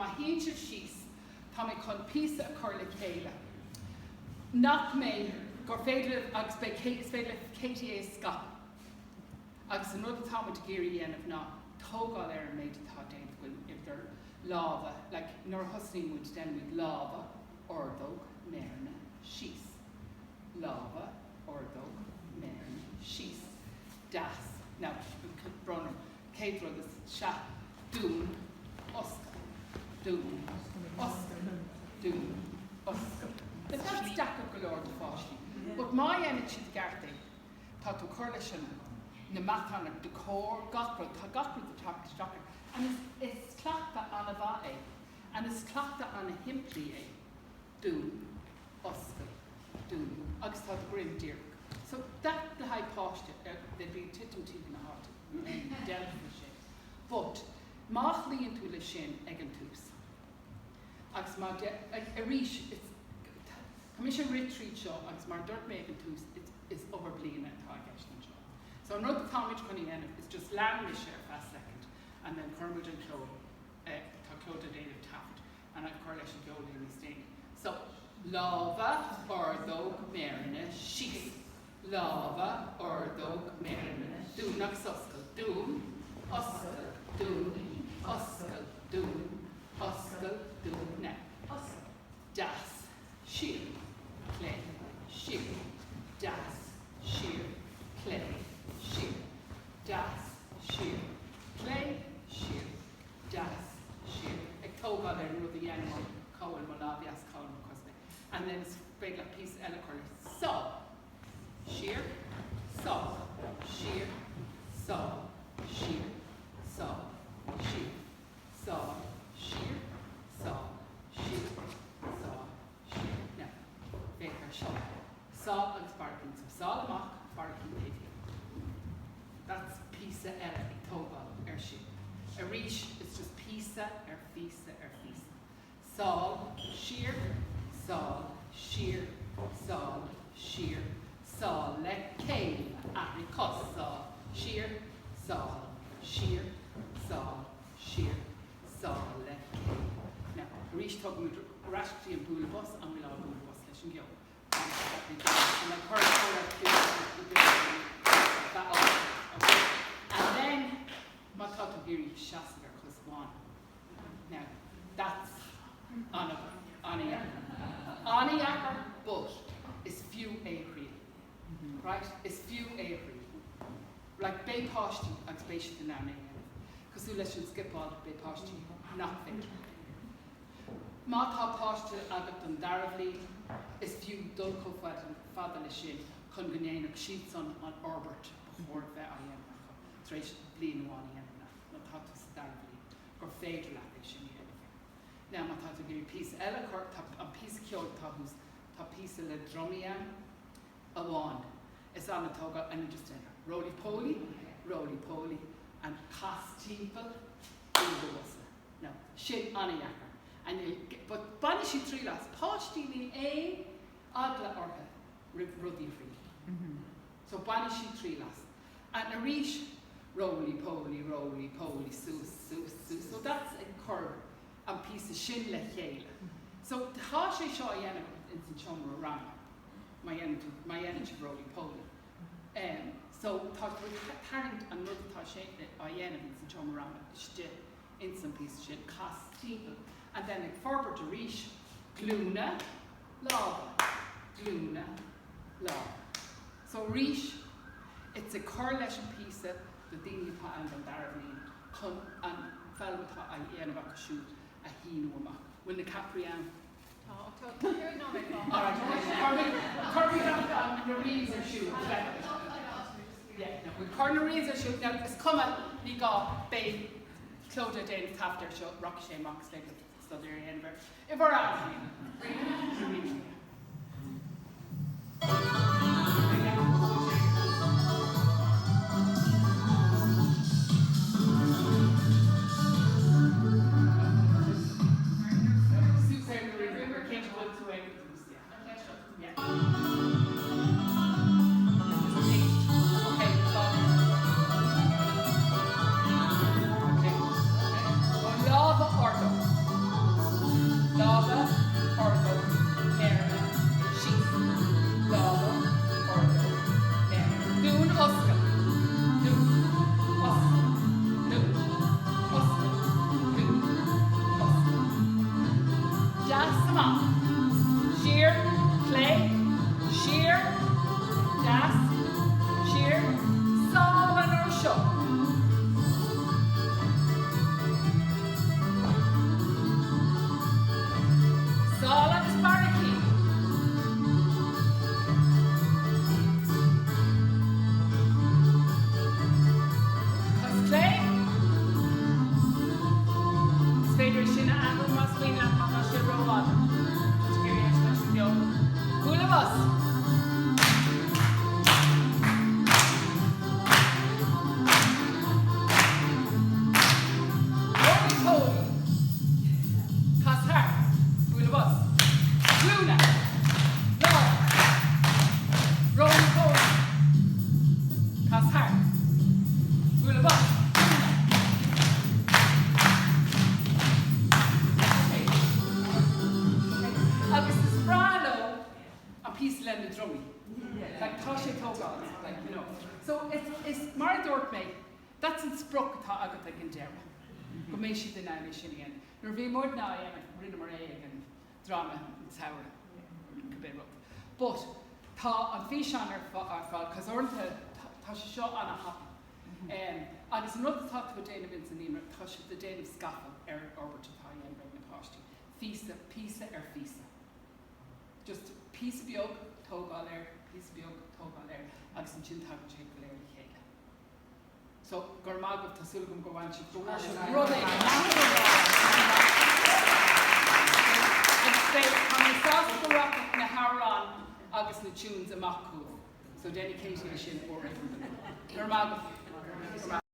má shuíonn sibh síos, tá mé chun píosa a chur le chéile nach mbeidh, gur féidir libh, agus beidh, is féidir le Katie é a scaipeadh. Agus an rud atá muid ag iarraidh a dhéanamh ná tógáil ar an méid atá déanta againn idir lámha, like nuair a thosnaíonn muid déanaimid lámha, ordóg, méireanna, síos, lámha, ordóg, méireanna, síos, deas, now, brón orm, chéad rud is sea dún, oscail, dún, oscail, dún, oscail. Now that's deacair go leor do pháistí, but má dhéanann siad i gceart é, tá tú ag cur leis an, na meatáin, the core, gach rud, tá gach rud ag teacht isteach air. And is, is cleachtadh an-mhaith é. And is cleachtadh an-shimplí é. Dún, oscail, dún, agus tá do dhroim díreach. So that le haghaidh páiste, they'd be ag titim timpeall na háite, deilfí sin. But má chloíonn tú leis sin ag an tús, agus má de, arís, it's, tá mise ag rith tríd seo agus mar a dúirt mé ag an tús, it's, is obair bliana atá i gceist anseo. So an rud atáimid chun a dhéanamh is just lean mise ar feadh soicind and then cuirfimid an ceol, eh, tá Clodagh ag déanamh taifead and ag cur leis an gceol é níos déanaí. So, lámha, ordóg, méireanna, síos. Lámha, ordóg, méireanna, dún agus oscail, dún, oscail, dún, oscail, dún, oscail, dún, now, oscail, deas, siar, clé, siar, deas, siar, clé, siar, deas, siar, clé, siar, deas, siar, ag tógáil ar an rud a dhéanaim cá bhfuil mo lámh dheas, cá bhfuil mo chos clé. And then is féidir leat píosa eile a chur leis. Sá, siar, sá, siar, sá, siar, sá, siar, sá, siar, sá, siar, sá, siar. Now, féach ar seo. Sá agus barraicín. So sál amach, barraicín taobh thiar. That's píosa eile ag tógáil ar sin. Arís, it's just píosa ar phíosa ar phíosa. Sál, siar, sál, siar, sál, siar, sál le chéile, athraigh cos, sál, siar, sál, siar, sál, siar, sál le chéile. Now, arís tógaimid ar ais go dtí an bualadh bos and we'll all bualadh bos leis an gceol. And then, má tá tú ag iarraidh seasamh ar chos amháin, now, that's an-dheacair. An-dheacair, but is fiú é a thriail. Right? Is fiú é a thriail. Like, beidh páistí agus beidh siad in ann é a dhéanamh. Cosúil leis an scipeáil, beidh páistí nach féidir. Má tá páiste agat don dara bhliain, is fiú dul chomh fada leis sin chun go ndéanfadh siadsan an fhorbairt ba chóir a bheith á dhéanamh acu tar éis bliain amháin a dhéanamh leat, má tá tú sa dara bhliain, gur féidir leat é sin a dhéanamh. Now, má tá tú ag iarraidh píosa eile a chur, tá an píosa ceoil atá thuas, tá píosa le drumaí ann amháin. Is an-tógáil and you just déan roly poly, roly poly and cas timpeall, buail do bhosa. Now, sin an-dheacair. And you'll get, but bainfidh siad triail as. Páistí, níl aon eagla orthu roimh rudaí a thriail. So bainfidh siad triail as. And arís, roly poly, roly poly, suas, suas, suas. So that's ag cur an píosa sin le chéile. So tá sé seo á dhéanamh agat ins an seomra ranga, má dhéanann tú, má dhéanann sibh roly poly. Em, so tá tú ag tarraingt an rud atá sé á dhéanamh ins an seomra ranga istigh ins an píosa sin, cas timpeall, and then ag forbairt arís, glúine, lámha, glúine, lámha. So arís, it's ag cur leis an píosa do daoine atá ann don dara bhliain chun an foghlaim atá á dhéanamh acu siúd a shíniú amach. Bhfuil na ceapairí ann? Tá, tá cúig nóiméad fágtha. Alright, cuirfidh na reels ar siúl. Yeah, no, we'll cur na reels ar siúl. Now, is cuma, ní gá, beidh Clodagh ag déanamh taifead air seo, rachaidh sé amach is féidir staidéar a dhéanamh air i bhur am féin. Lámha ordóg. smaoineamh leat má tá sé rófhada, tá tú ag iarraidh é sin beag. Bualadh bos! Roly poly! Cas thart! Bualadh bos! Glúine! Lámh! Roly poly! Cas thart! Bualadh bos! Glúine! Agus is breá leo an píosa le na drumaí. Like tá sé tógáil, like you know. So is, is mar a dúirt mé, that's an sprioc atá agat ag an deireadh. Go mbeidh siad in ann é sin a dhéanamh. Nuair a bhí muidne á dhéanamh, rinneamar é ag an dráma an tsamhraidh, cibé rud. But tá an físeán ar fáil, cos uaireanta tá sé seo an-thapa. Agus an rud atá tú ag déanamh ins an naíonra, tá siad ag déanamh scafall ar an fhorbairt atá á dhéanamh ag na páistí. Phíosa, píosa ar phíosa. Just píosa beag, tógáil air, píosa beag, tógáil air, agus ansin tagann sé go léir le chéile. So, go raibh maith agaibh, tá súil agam gur bhain sibh, go bhfuair sibh rud éigin Agus beidh, tá mé sásta go rachaidh na hamhráin agus na tunes amach chugaibh. So déanfaidh Katie é sin uair éigin. Go raibh maith agaibh.